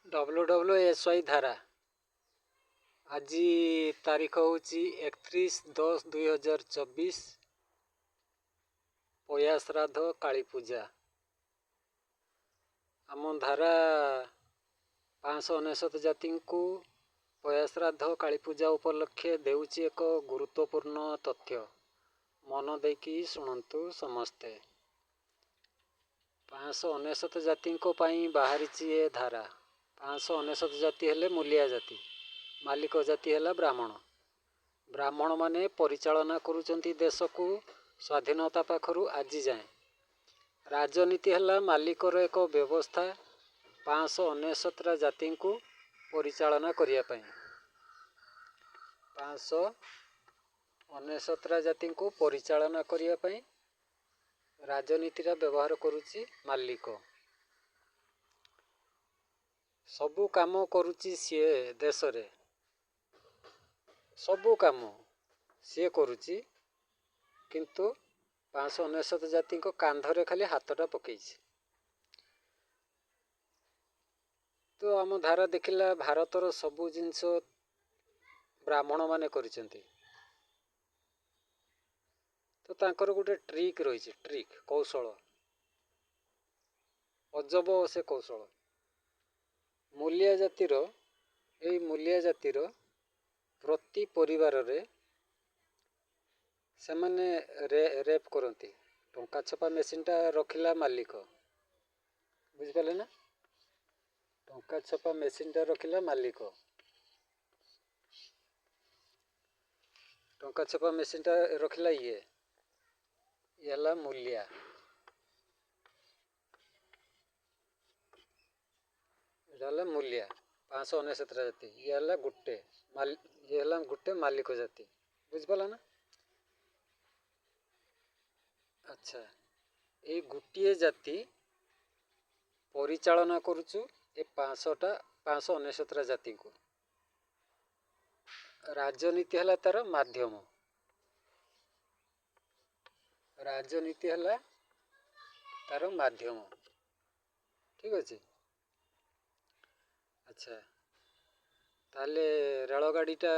WWSY ଧାରା। ଆଜି ତାରିଖ ହେଉଛି 31/10/2024, ପୟା ଶ୍ରାଦ୍ଧ କାଳୀ ପୂଜା। ଆମ ଧାରା 599 ଜାତିଙ୍କୁ ପୟା ଶ୍ରାଦ୍ଧ କାଳୀ ପୂଜା ଉପଲକ୍ଷେ ଦେଉଛି ଏକ ଗୁରୁତ୍ୱପୂର୍ଣ୍ଣ ତଥ୍ୟ। ମନ ଦେଇକି ଶୁଣନ୍ତୁ ସମସ୍ତେ। 599 ଜାତିଙ୍କ ପାଇଁ ବାହାରିଛି ଏ ଧାରା। 599 ଜାତି ହେଲେ ମୂଲିଆ ଜାତି, ମାଲିକ ଜାତି ହେଲା ବ୍ରାହ୍ମଣ। ବ୍ରାହ୍ମଣମାନେ ପରିଚାଳନା କରୁଛନ୍ତି ଦେଶକୁ ସ୍ୱାଧୀନତା ପାଖରୁ ଆଜି ଯାଏଁ। ରାଜନୀତି ହେଲା ମାଲିକର ଏକ ବ୍ୟବସ୍ଥା 599ଟା ଜାତିଙ୍କୁ ପରିଚାଳନା କରିବା ପାଇଁ। 599ଟା ଜାତିଙ୍କୁ ପରିଚାଳନା କରିବା ପାଇଁ ରାଜନୀତିଟା ବ୍ୟବହାର କରୁଛି ମାଲିକ। ସବୁ କାମ କରୁଛି ସିଏ ଦେଶରେ, ସବୁ କାମ ସିଏ କରୁଛି, କିନ୍ତୁ 599 ଜାତିଙ୍କ କାନ୍ଧରେ ଖାଲି ହାତଟା ପକେଇଛି। ତ ଆମ ଧାରା ଦେଖିଲା ଭାରତର ସବୁ ଜିନିଷ ବ୍ରାହ୍ମଣମାନେ କରିଛନ୍ତି। ତ ତାଙ୍କର ଗୋଟେ ଟ୍ରିକ୍ ରହିଛି, ଟ୍ରିକ୍, କୌଶଳ, ଅଜବ ସେ କୌଶଳ। ମୂଲିଆ ଜାତିର, ଏଇ ମୂଲିଆ ଜାତିର ପ୍ରତି ପରିବାରରେ ସେମାନେ ରେପ୍ କରନ୍ତି। ଟଙ୍କା ଛପା ମେସିନ୍ଟା ରଖିଲା ମାଲିକ, ବୁଝିପାରିଲେ ନା? ଟଙ୍କା ଛପା ମେସିନ୍ଟା ରଖିଲା ମାଲିକ। ଟଙ୍କା ଛପା ମେସିନ୍ଟା ରଖିଲା ଇଏ, ଇଏ ହେଲା ମୂଲିଆ। ଏଇଟା ହେଲା ମୂଲିଆ, 599ଟା ଜାତି। ଇଏ ହେଲା ଗୋଟେ, ଇଏ ହେଲା ଗୋଟେ ମାଲିକ ଜାତି, ବୁଝିପାରିଲ ନା? ଆଚ୍ଛା, ଏଇ ଗୋଟିଏ ଜାତି ପରିଚାଳନା କରୁଛୁ ଏ 599ଟା ଜାତିଙ୍କୁ। ରାଜନୀତି ହେଲା ତାର ମାଧ୍ୟମ। ରାଜନୀତି ହେଲା ତାର ମାଧ୍ୟମ, ଠିକ୍ ଅଛି? ଆଚ୍ଛା, ତାହେଲେ ରେଳଗାଡ଼ିଟା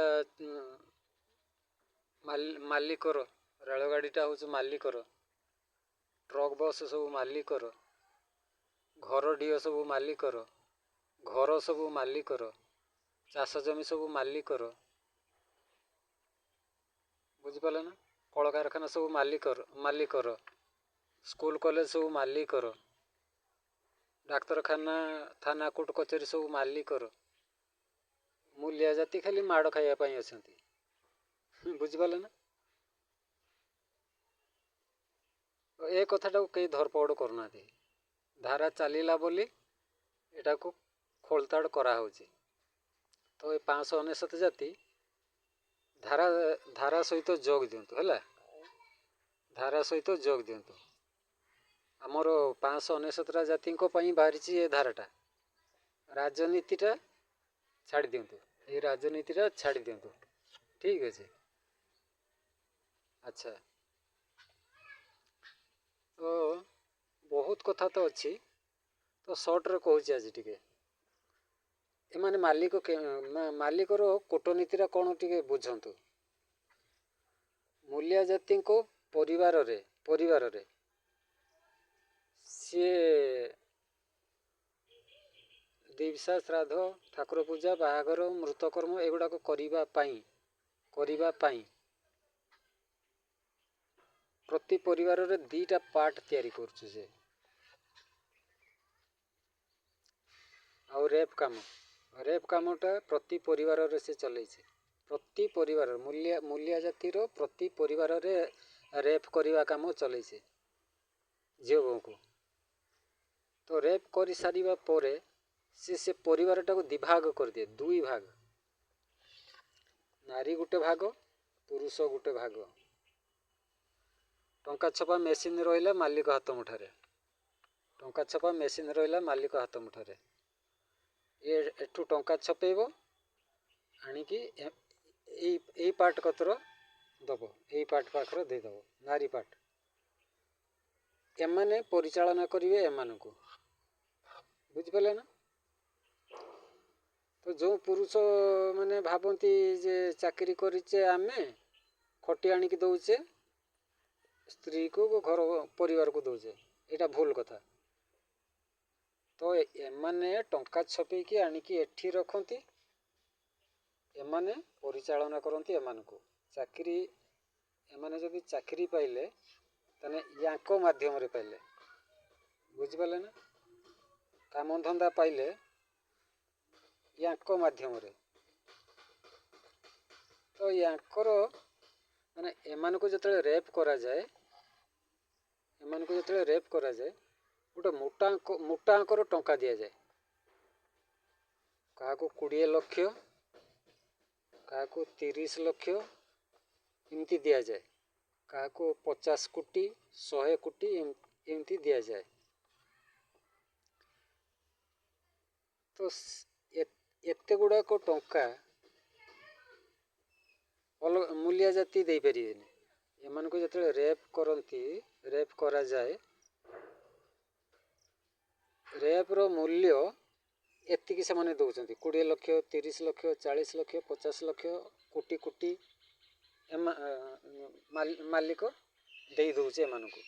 ମାଲିକର, ରେଳଗାଡ଼ିଟା ହେଉଛି ମାଲିକର, ଟ୍ରକ୍ ବସ୍ ସବୁ ମାଲିକର, ଘର ଢିଅ ସବୁ ମାଲିକର, ଘର ସବୁ ମାଲିକର, ଚାଷ ଜମି ସବୁ ମାଲିକର, ବୁଝିପାରିଲେ ନା? କଳକାରଖାନା ସବୁ ମାଲିକର, ମାଲିକର, ସ୍କୁଲ କଲେଜ ସବୁ ମାଲିକର, ଡାକ୍ତରଖାନା, ଥାନା, କୋର୍ଟ କଚେରୀ ସବୁ ମାଲିକର। ମୂଲିଆ ଜାତି ଖାଲି ମାଡ଼ ଖାଇବା ପାଇଁ ଅଛନ୍ତି, ବୁଝିପାରିଲେ ନା? ଏ କଥାଟାକୁ କେହି ଧରପଗଡ଼ କରୁନାହାନ୍ତି। ଧାରା ଚାଲିଲା ବୋଲି ଏଟାକୁ ଖୋଳତାଡ଼ କରାହେଉଛି। ତ ଏ 599 ଜାତି ଧାରା ସହିତ ଯୋଗ ଦିଅନ୍ତୁ, ହେଲା? ଧାରା ସହିତ ଯୋଗ ଦିଅନ୍ତୁ। ଆମର 599ଟା ଜାତିଙ୍କ ପାଇଁ ବାହାରିଛି ଏ ଧାରାଟା। ରାଜନୀତିଟା ଛାଡ଼ି ଦିଅନ୍ତୁ, ଏଇ ରାଜନୀତିଟା ଛାଡ଼ି ଦିଅନ୍ତୁ, ଠିକ୍ ଅଛି? ଆଚ୍ଛା, ତ ବହୁତ କଥା ତ ଅଛି, ତ ସର୍ଟରେ କହୁଛି ଆଜି ଟିକେ। ଏମାନେ ମାଲିକ, ମାଲିକର କୂଟନୀତିଟା କ'ଣ ଟିକେ ବୁଝନ୍ତୁ। ମୂଲିଆ ଜାତିଙ୍କ ପରିବାରରେ ସିଏ ଦିବସା, ଶ୍ରାଦ୍ଧ, ଠାକୁର ପୂଜା, ବାହାଘର, ମୃତକର୍ମ ଏଗୁଡ଼ାକ କରିବା ପାଇଁ ପ୍ରତି ପରିବାରରେ 2ଟା ପାର୍ଟ ତିଆରି କରୁଛି ସେ। ଆଉ ରେପ୍ କାମ, ରେପ୍ କାମଟା ପ୍ରତି ପରିବାରରେ ସେ ଚଲେଇଛି। ପ୍ରତି ପରିବାର, ମୂଲିଆ ଜାତିର ପ୍ରତି ପରିବାରରେ ରେପ୍ କରିବା କାମ ଚଲେଇছে ଝିଅ ବୋହୂଙ୍କୁ। ତ ରେପ୍ କରିସାରିବା ପରେ ସେ ପରିବାରଟାକୁ 2 ଭାଗ କରିଦିଏ, 2 ଭାଗ। ନାରୀ ଗୋଟେ ଭାଗ, ପୁରୁଷ ଗୋଟେ ଭାଗ। ଟଙ୍କା ଛପା ମେସିନ୍ ରହିଲା ମାଲିକ ହାତ ମୁଠାରେ। ଟଙ୍କା ଛପା ମେସିନ୍ ରହିଲା ମାଲିକ ହାତ ମୁଠାରେ। ଇଏ ଏଠୁ ଟଙ୍କା ଛପେଇବ, ଆଣିକି ଏଇ ପାର୍ଟ କତର ଦବ, ଏଇ ପାର୍ଟ ପାଖରେ ଦେଇଦବ, ନାରୀ ପାର୍ଟ। ଏମାନେ ପରିଚାଳନା କରିବେ ଏମାନଙ୍କୁ, ବୁଝିପାରିଲେ ନା? ତ ଯେଉଁ ପୁରୁଷ ମାନେ ଭାବନ୍ତି ଯେ ଚାକିରି କରିଛେ ଆମେ, ଖଟି ଆଣିକି ଦେଉଛେ ସ୍ତ୍ରୀକୁ, ଘର ପରିବାରକୁ ଦେଉଛେ, ଏଇଟା ଭୁଲ କଥା। ତ ଏମାନେ ଟଙ୍କା ଛପେଇକି ଆଣିକି ଏଠି ରଖନ୍ତି, ଏମାନେ ପରିଚାଳନା କରନ୍ତି ଏମାନଙ୍କୁ। ଚାକିରି ଏମାନେ ଯଦି ଚାକିରି ପାଇଲେ ତାହେଲେ ୟାଙ୍କ ମାଧ୍ୟମରେ ପାଇଲେ, ବୁଝିପାରିଲେ ନା? କାମଧନ୍ଦା ପାଇଲେ ୟାଙ୍କ ମାଧ୍ୟମରେ। ତ ୟାଙ୍କର ମାନେ ଏମାନଙ୍କୁ ଯେତେବେଳେ ରେପ୍ କରାଯାଏ, ଏମାନଙ୍କୁ ଯେତେବେଳେ ରେପ୍ କରାଯାଏ, ଗୋଟେ ମୋଟା ଅଙ୍କର ଟଙ୍କା ଦିଆଯାଏ। କାହାକୁ 20 ଲକ୍ଷ, କାହାକୁ 30 ଲକ୍ଷ ଏମିତି ଦିଆଯାଏ, କାହାକୁ 50 କୋଟି, 100 କୋଟି ଏମିତି ଦିଆଯାଏ। ତ ଏତେ ଗୁଡ଼ାକ ଟଙ୍କା ମୂଲିଆ ଜାତି ଦେଇପାରିବେନି। ଏମାନଙ୍କୁ ଯେତେବେଳେ ରେପ୍ କରନ୍ତି, ରେପ୍ କରାଯାଏ, ରେପ୍ର ମୂଲ୍ୟ ଏତିକି ସେମାନେ ଦେଉଛନ୍ତି, 20 ଲକ୍ଷ, 30 ଲକ୍ଷ, 40 ଲକ୍ଷ, 50 ଲକ୍ଷ, କୋଟି କୋଟି ମାଲିକ ଦେଇ ଦେଉଛି ଏମାନଙ୍କୁ।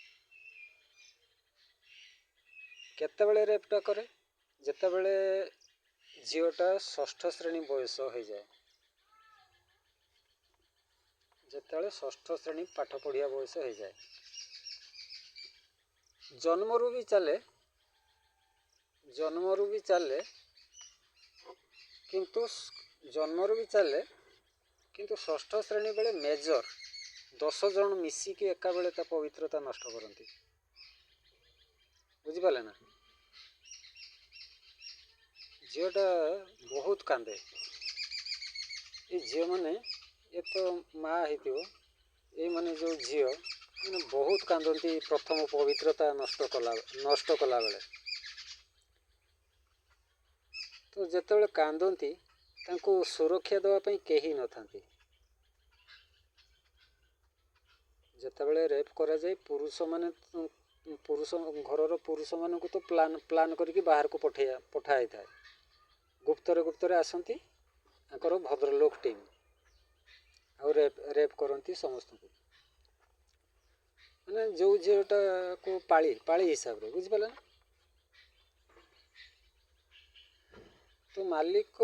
କେତେବେଳେ ରେପ୍ଟା କରେ? ଯେତେବେଳେ ଝିଅଟା ଷଷ୍ଠ ଶ୍ରେଣୀ ବୟସ ହେଇଯାଏ, ଯେତେବେଳେ ଷଷ୍ଠ ଶ୍ରେଣୀ ପାଠ ପଢ଼ିବା ବୟସ ହେଇଯାଏ। ଜନ୍ମରୁ ବି ଚାଲେ, ଜନ୍ମରୁ ବି ଚାଲେ, କିନ୍ତୁ ଜନ୍ମରୁ ବି ଚାଲେ, କିନ୍ତୁ ଷଷ୍ଠ ଶ୍ରେଣୀ ବେଳେ ମେଜର 10 ଜଣ ମିଶିକି ଏକାବେଳେ ତା ପବିତ୍ରତା ନଷ୍ଟ କରନ୍ତି, ବୁଝିପାରିଲେ ନା? ଝିଅଟା ବହୁତ କାନ୍ଦେ। ଏ ଝିଅମାନେ, ଏ ତ ମା ହେଇଥିବ, ଏଇମାନେ ଯେଉଁ ଝିଅ ମାନେ ବହୁତ କାନ୍ଦନ୍ତି ପ୍ରଥମ ପବିତ୍ରତା ନଷ୍ଟ କଲାବେଳେ। ତ ଯେତେବେଳେ କାନ୍ଦନ୍ତି ତାଙ୍କୁ ସୁରକ୍ଷା ଦେବା ପାଇଁ କେହି ନଥାନ୍ତି। ଯେତେବେଳେ ରେପ୍ କରାଯାଏ, ପୁରୁଷମାନେ, ପୁରୁଷ ଘରର ପୁରୁଷମାନଙ୍କୁ ତ ପ୍ଲାନ୍ କରିକି ବାହାରକୁ ପଠା ହେଇଥାଏ। ଗୁପ୍ତରେ ଗୁପ୍ତରେ ଆସନ୍ତି ତାଙ୍କର ଭଦ୍ରଲୋକ ଟିମ୍, ଆଉ ରେପ୍ କରନ୍ତି ସମସ୍ତଙ୍କୁ। ମାନେ ଯେଉଁ ଝିଅଟାକୁ ପାଳି ହିସାବରେ, ବୁଝିପାରିଲେ ନା? ତ ମାଲିକ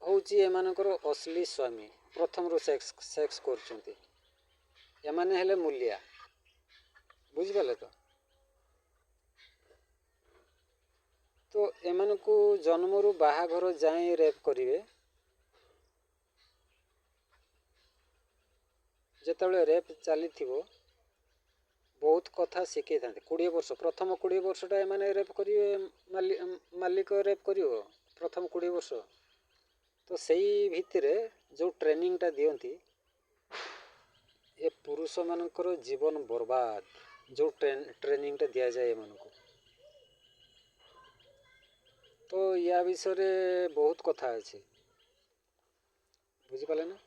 ହେଉଛି ଏମାନଙ୍କର ଅସଲି ସ୍ୱାମୀ, ପ୍ରଥମରୁ ସେକ୍ସ କରୁଛନ୍ତି। ଏମାନେ ହେଲେ ମୂଲିଆ, ବୁଝିପାରିଲେ ତ? ତ ଏମାନଙ୍କୁ ଜନ୍ମରୁ ବାହାଘର ଯାଏଁ ରେପ୍ କରିବେ। ଯେତେବେଳେ ରେପ୍ ଚାଲିଥିବ ବହୁତ କଥା ଶିଖେଇଥାନ୍ତି। 20 ବର୍ଷ, ପ୍ରଥମ 20 ବର୍ଷଟା ଏମାନେ ରେପ୍ କରିବେ, ମାଲିକ ରେପ୍ କରିବ ପ୍ରଥମ 20 ବର୍ଷ। ତ ସେଇ ଭିତରେ ଯେଉଁ ଟ୍ରେନିଂଟା ଦିଅନ୍ତି, ଏ ପୁରୁଷମାନଙ୍କର ଜୀବନ ବର୍ବାଦ, ଯେଉଁ ଟ୍ରେନିଂଟା ଦିଆଯାଏ ଏମାନଙ୍କୁ। ତ ୟା ବିଷୟରେ ବହୁତ କଥା ଅଛି, ବୁଝିପାରିଲେ ନା?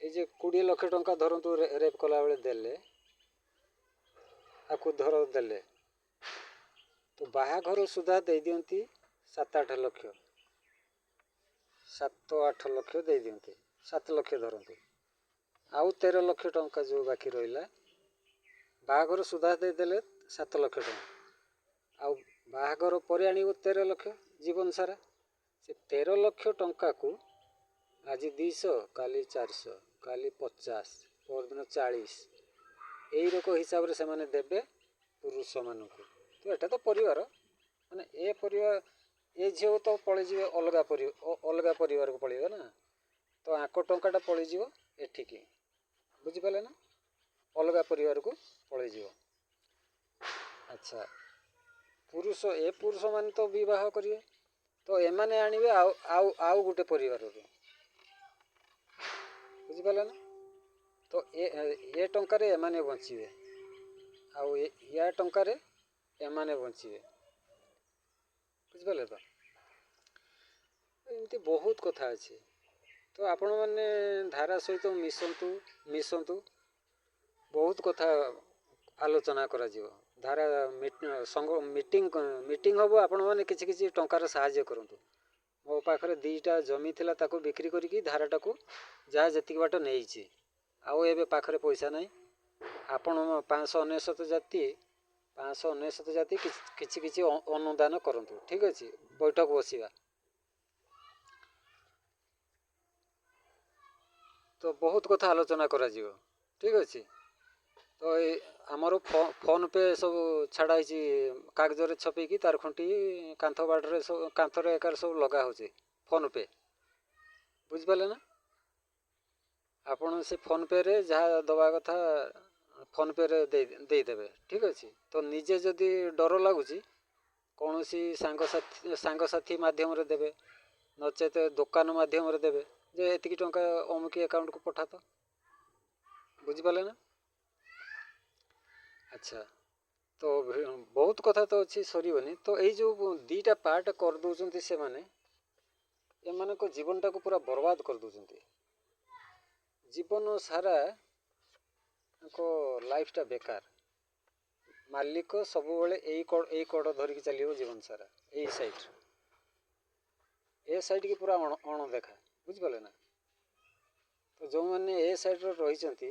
ଏଇ ଯେ 20 ଲକ୍ଷ ଟଙ୍କା ଧରନ୍ତୁ ରେପ୍ କଲାବେଳେ ଦେଲେ, ଆକୁ ଧର ଦେଲେ, ତ ବାହାଘର ସୁଦ୍ଧା ଦେଇଦିଅନ୍ତି 7-8 ଲକ୍ଷ, 7-8 ଲକ୍ଷ ଦେଇଦିଅନ୍ତି, 7 ଲକ୍ଷ ଧରନ୍ତୁ। ଆଉ 13 ଲକ୍ଷ ଟଙ୍କା ଯେଉଁ ବାକି ରହିଲା, ବାହାଘର ସୁଦ୍ଧା ଦେଇଦେଲେ 7 ଲକ୍ଷ ଟଙ୍କା, ଆଉ ବାହାଘର ପରେ ଆଣିବ 13 ଲକ୍ଷ ଜୀବନ ସାରା। ସେ 13 ଲକ୍ଷ ଟଙ୍କାକୁ ଆଜି 200, କାଲି 400, କାଲି 50, ପରଦିନ 40, ଏଇରକ ହିସାବରେ ସେମାନେ ଦେବେ ପୁରୁଷମାନଙ୍କୁ। ତ ଏଇଟା ତ ପରିବାର, ମାନେ ଏ ପରିବାର, ଏ ଝିଅ ତ ପଳେଇଯିବେ ଅଲଗା ପରିବାରକୁ ପଳେଇବେ ନା, ତ ଆଙ୍କ ଟଙ୍କାଟା ପଳେଇଯିବ ଏଠିକି, ବୁଝିପାରିଲେ ନା? ଅଲଗା ପରିବାରକୁ ପଳେଇଯିବ। ଆଚ୍ଛା, ପୁରୁଷ, ଏ ପୁରୁଷମାନେ ତ ବିବାହ କରିବେ, ତ ଏମାନେ ଆଣିବେ ଆଉ ଆଉ ଆଉ ଗୋଟେ ପରିବାରରୁ, ବୁଝିପାରିଲେ ନା? ତ ଏ ଟଙ୍କାରେ ଏମାନେ ବଞ୍ଚିବେ, ଆଉ ୟା ଟଙ୍କାରେ ଏମାନେ ବଞ୍ଚିବେ, ବୁଝିପାରିଲେ ତ? ଏମିତି ବହୁତ କଥା ଅଛି। ତ ଆପଣମାନେ ଧାରା ସହିତ ମିଶନ୍ତୁ, ବହୁତ କଥା ଆଲୋଚନା କରାଯିବ। ଧାରା ମିଟିଂ ହେବ, ଆପଣମାନେ କିଛି କିଛି ଟଙ୍କାର ସାହାଯ୍ୟ କରନ୍ତୁ। ମୋ ପାଖରେ 2ଟା ଜମି ଥିଲା, ତାକୁ ବିକ୍ରି କରିକି ଧାରାଟାକୁ ଯାହା ଯେତିକି ବାଟ ନେଇଛି, ଆଉ ଏବେ ପାଖରେ ପଇସା ନାହିଁ। ଆପଣ 599 ଜାତି, 599 ଜାତି କିଛି କିଛି ଅନୁଦାନ କରନ୍ତୁ। ଠିକ୍ ଅଛି, ବୈଠକ ବସିବା। ତ ବହୁତ କଥା ଆଲୋଚନା କରାଯିବ। ଠିକ୍ ଅଛି, ତ ଏ ଆମର ଫୋନ୍ ପେ ସବୁ ଛାଡ଼ା ହେଇଛି, କାଗଜରେ ଛପେଇକି ତାର ଖୁଣ୍ଟି କାନ୍ଥ ବାଡ଼ରେ ସବୁ, କାନ୍ଥରେ ଏକାରେ ସବୁ ଲଗା ହେଉଛି ଫୋନ୍ ପେ। ବୁଝିପାରିଲେ ନା? ଆପଣ ସେ ଫୋନ୍ ପେରେ ଯାହା ଦେବା କଥା ଫୋନ୍ ପେରେ ଦେଇଦେବେ। ଠିକ୍ ଅଛି, ତ ନିଜେ ଯଦି ଡର ଲାଗୁଛି, କୌଣସି ସାଙ୍ଗସାଥି ମାଧ୍ୟମରେ ଦେବେ, ନଚେତ ଦୋକାନ ମାଧ୍ୟମରେ ଦେବେ ଯେ ଏତିକି ଟଙ୍କା ଅମୁକି ଆକାଉଣ୍ଟକୁ ପଠାତ। ବୁଝିପାରିଲେ ନା? ଆଚ୍ଛା, ତ ବହୁତ କଥା ତ ଅଛି, ସରିବନି। ତ ଏଇ ଯେଉଁ 2ଟା ପାର୍ଟ କରିଦେଉଛନ୍ତି ସେମାନେ, ଏମାନଙ୍କ ଜୀବନଟାକୁ ପୁରା ବର୍ବାଦ କରିଦେଉଛନ୍ତି। ଜୀବନ ସାରା ତାଙ୍କ ଲାଇଫଟା ବେକାର। ମାଲିକ ସବୁବେଳେ ଏଇ କଡ଼ ଧରିକି ଚାଲିବ ଜୀବନ ସାରା, ଏଇ ସାଇଡ଼୍, ଏ ସାଇଡ଼୍କି ପୁରା ଅଣଦେଖା। ବୁଝିପାରିଲେ ନା? ତ ଯେଉଁମାନେ ଏ ସାଇଡ଼୍ରେ ରହିଛନ୍ତି,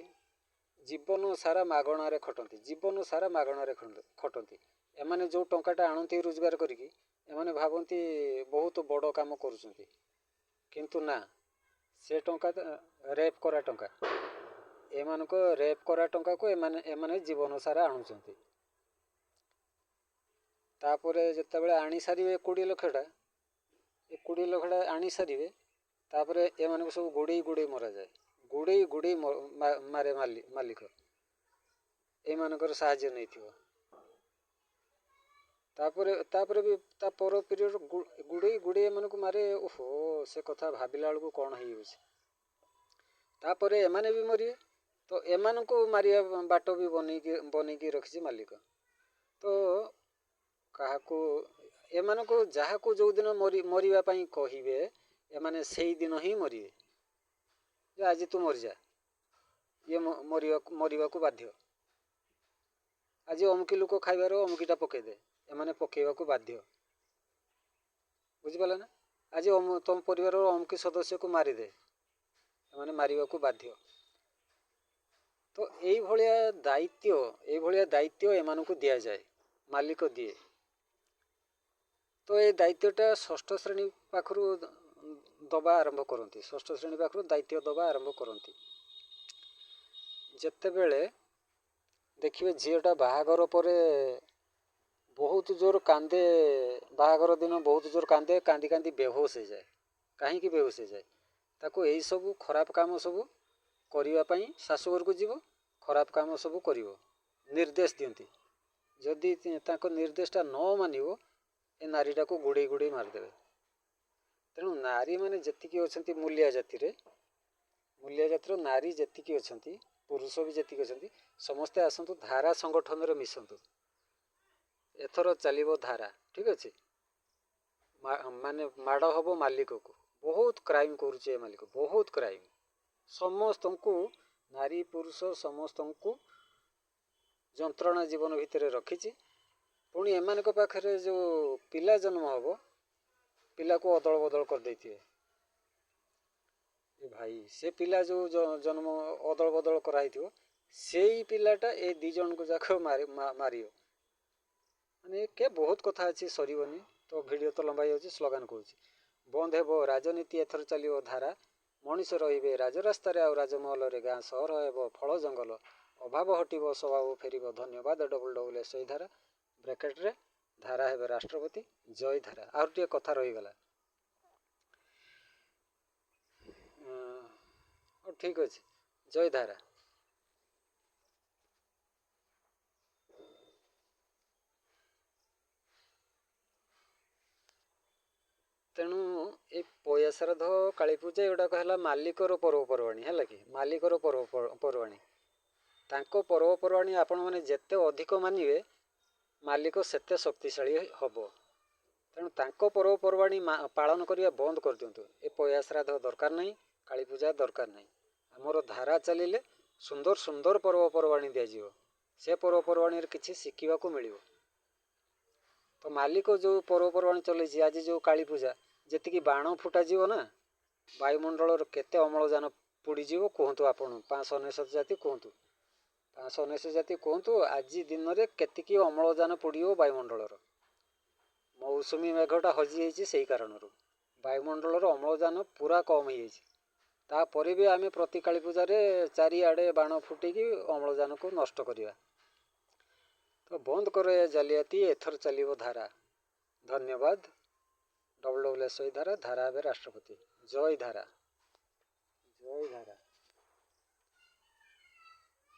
ଜୀବନ ସାରା ମାଗଣାରେ ଖଟନ୍ତି, ଜୀବନ ସାରା ମାଗଣାରେ ଖଟନ୍ତି। ଏମାନେ ଯେଉଁ ଟଙ୍କାଟା ଆଣନ୍ତି ରୋଜଗାର କରିକି, ଏମାନେ ଭାବନ୍ତି ବହୁତ ବଡ଼ କାମ କରୁଛନ୍ତି, କିନ୍ତୁ ନା, ସେ ଟଙ୍କା ରେପ୍ କରା ଟଙ୍କା। ଏମାନଙ୍କ ରେପ୍ କରା ଟଙ୍କାକୁ ଏମାନେ ଜୀବନ ସାରା ଆଣୁଛନ୍ତି। ତାପରେ ଯେତେବେଳେ ଆଣି ସାରିବେ 20 ଲକ୍ଷଟା, ଏ 20 ଲକ୍ଷଟା ଆଣି ସାରିବେ, ତାପରେ ଏମାନଙ୍କୁ ସବୁ ଗୋଡ଼େଇ ଗୋଡ଼େଇ ମରାଯାଏ। ଗୋଡ଼େଇ ଗୋଡ଼େଇ ମାରେ ମାଲିକ, ଏମାନଙ୍କର ସାହାଯ୍ୟ ନେଇଥିବ। ତାପରେ ବି ତା ପର ପିରିୟଡ଼ ଗୋଡ଼େଇ ଗୋଡ଼େଇ ଏମାନଙ୍କୁ ମାରେ। ଓହୋ, ସେ କଥା ଭାବିଲା ବେଳକୁ କ'ଣ ହେଇଯାଉଛି। ତାପରେ ଏମାନେ ବି ମରିବେ। ତ ଏମାନଙ୍କୁ ମାରିବା ବାଟ ବି ବନେଇକି ରଖିଛି ମାଲିକ। ତ କାହାକୁ ଏମାନଙ୍କୁ ଯାହାକୁ ଯେଉଁଦିନ ମରିବା ପାଇଁ କହିବେ, ଏମାନେ ସେଇଦିନ ହିଁ ମରିବେ। ଯେ ଆଜି ତୁ ମରିଯା, ଇଏ ମରିବାକୁ ବାଧ୍ୟ। ଆଜି ଅମୁକି ଲୋକ ଖାଇବାର ଅମୁକିଟା ପକେଇଦେ, ଏମାନେ ପକେଇବାକୁ ବାଧ୍ୟ। ବୁଝିପାରିଲେ ନା? ଆଜି ତୁମ ପରିବାରର ଅମୁକି ସଦସ୍ୟକୁ ମାରିଦେ, ଏମାନେ ମାରିବାକୁ ବାଧ୍ୟ। ତ ଏଇଭଳିଆ ଦାୟିତ୍ୱ ଏମାନଙ୍କୁ ଦିଆଯାଏ, ମାଲିକ ଦିଏ। ତ ଏ ଦାୟିତ୍ୱଟା ଷଷ୍ଠ ଶ୍ରେଣୀ ପାଖରୁ ଦେବା ଆରମ୍ଭ କରନ୍ତି, ଷଷ୍ଠ ଶ୍ରେଣୀ ପାଖରୁ ଦାୟିତ୍ୱ ଦେବା ଆରମ୍ଭ କରନ୍ତି। ଯେତେବେଳେ ଦେଖିବେ ଝିଅଟା ବାହାଘର ପରେ ବହୁତ ଜୋର କାନ୍ଦେ, ବାହାଘର ଦିନ ବହୁତ ଜୋର କାନ୍ଦେ, କାନ୍ଦି କାନ୍ଦି ବେହୋସ ହେଇଯାଏ। କାହିଁକି ବେହୋସ ହେଇଯାଏ? ତାକୁ ଏଇସବୁ ଖରାପ କାମ ସବୁ କରିବା ପାଇଁ ଶାଶୁଘରକୁ ଯିବ, ଖରାପ କାମ ସବୁ କରିବ, ନିର୍ଦ୍ଦେଶ ଦିଅନ୍ତି। ଯଦି ତାଙ୍କ ନିର୍ଦ୍ଦେଶଟା ନ ମାନିବ, ଏ ନାରୀଟାକୁ ଗୋଡ଼େଇ ଗୋଡ଼େଇ ମାରିଦେବେ। ତେଣୁ ନାରୀମାନେ ଯେତିକି ଅଛନ୍ତି ମୂଲିଆ ଜାତିରେ, ମୂଲିଆ ଜାତିର ନାରୀ ଯେତିକି ଅଛନ୍ତି, ପୁରୁଷ ବି ଯେତିକି ଅଛନ୍ତି, ସମସ୍ତେ ଆସନ୍ତୁ ଧାରା ସଂଗଠନରେ ମିଶନ୍ତୁ। ଏଥର ଚାଲିବ ଧାରା। ଠିକ୍ ଅଛି, ମାନେ ମାଡ଼ ହେବ ମାଲିକକୁ। ବହୁତ କ୍ରାଇମ୍ କରୁଛି ଏ ମାଲିକ, ବହୁତ କ୍ରାଇମ୍। ସମସ୍ତଙ୍କୁ, ନାରୀ ପୁରୁଷ ସମସ୍ତଙ୍କୁ ଯନ୍ତ୍ରଣା ଜୀବନ ଭିତରେ ରଖିଛି। ପୁଣି ଏମାନଙ୍କ ପାଖରେ ଯେଉଁ ପିଲା ଜନ୍ମ ହେବ, ପିଲାକୁ ଅଦଳ ବଦଳ କରିଦେଇଥିବେ। ଏ ଭାଇ, ସେ ପିଲା ଯେଉଁ ଜନ୍ମ ଅଦଳ ବଦଳ କରାହେଇଥିବ, ସେଇ ପିଲାଟା ଏ 2 ଜଣଙ୍କୁ ଯାକ ମାରିବ। ମାନେ କେ ବହୁତ କଥା ଅଛି, ସରିବନି। ତ ଭିଡ଼ିଓ ତ ଲମ୍ବା ହେଇଯାଉଛି। ସ୍ଲୋଗାନ କହୁଛି, ବନ୍ଦ ହେବ ରାଜନୀତି, ଏଥର ଚାଲିବ ଧାରା। ମଣିଷ ରହିବେ ରାଜରାସ୍ତାରେ ଆଉ ରାଜମହଲରେ, ଗାଁ ସହର ହେବ ଫଳ ଜଙ୍ଗଲ। ଅଭାବ ହଟିବ, ସ୍ୱଭାବ ଫେରିବ। ଧନ୍ୟବାଦ ଡବଲ୍ ଏସ୍ ଧାରା, ବ୍ରାକେଟ୍ରେ ଧାରା ହେବେ ରାଷ୍ଟ୍ରପତି। ଜୟ ଧାରା। ଆଉ ଟିକେ କଥା ରହିଗଲା। ହଉ ଠିକ୍ ଅଛି, ଜୟ ଧାରା। ତେଣୁ ଏ ପୟା ଶ୍ରାଦ୍ଧ, କାଳୀ ପୂଜା ଏଗୁଡ଼ାକ ହେଲା ମାଲିକର ପର୍ବପର୍ବାଣୀ। ହେଲା କି? ମାଲିକର ପର୍ବପର୍ବାଣୀ। ତାଙ୍କ ପର୍ବପର୍ବାଣୀ ଆପଣମାନେ ଯେତେ ଅଧିକ ମାନିବେ, ମାଲିକ ସେତେ ଶକ୍ତିଶାଳୀ ହେବ। ତେଣୁ ତାଙ୍କ ପର୍ବପର୍ବାଣୀ ପାଳନ କରିବା ବନ୍ଦ କରିଦିଅନ୍ତୁ। ଏ ପୟା ଶ୍ରାଦ୍ଧ ଦରକାର ନାହିଁ, କାଳୀ ପୂଜା ଦରକାର ନାହିଁ। ଆମର ଧାରା ଚାଲିଲେ ସୁନ୍ଦର ସୁନ୍ଦର ପର୍ବପର୍ବାଣୀ ଦିଆଯିବ। ସେ ପର୍ବପର୍ବାଣିରେ କିଛି ଶିଖିବାକୁ ମିଳିବ। ତ ମାଲିକ ଯେଉଁ ପର୍ବପର୍ବାଣି ଚଲେଇଛି, ଆଜି ଯେଉଁ କାଳୀ ପୂଜା, ଯେତିକି ବାଣ ଫୁଟାଯିବ ନା, ବାୟୁମଣ୍ଡଳର କେତେ ଅମ୍ଳଜାନ ପୋଡ଼ିଯିବ କୁହନ୍ତୁ ଆପଣ। 599 ଜାତି କୁହନ୍ତୁ, 599 ଜାତି କୁହନ୍ତୁ, ଆଜି ଦିନରେ କେତିକି ଅମ୍ଳଜାନ ପୋଡ଼ିବ ବାୟୁମଣ୍ଡଳର? ମୌସୁମୀ ମେଘଟା ହଜିଯାଇଛି ସେଇ କାରଣରୁ। ବାୟୁମଣ୍ଡଳର ଅମ୍ଳଜାନ ପୁରା କମ୍ ହେଇଯାଇଛି। ତାପରେ ବି ଆମେ ପ୍ରତି କାଳୀ ପୂଜାରେ ଚାରିଆଡ଼େ ବାଣ ଫୁଟେଇକି ଅମ୍ଳଜାନକୁ ନଷ୍ଟ କରିବା। ତ ବନ୍ଦ କର ଏ ଜାଲିଆତି, ଏଥର ଚାଲିବ ଧାରା। ଧନ୍ୟବାଦ। ଡବ୍ଲୁ ଡବ୍ଲୁ ଏସ୍ ଧାରା, ଧାରା ଏବେ ରାଷ୍ଟ୍ରପତି। ଜୟ ଧାରା, ଜୟ ଧାରା।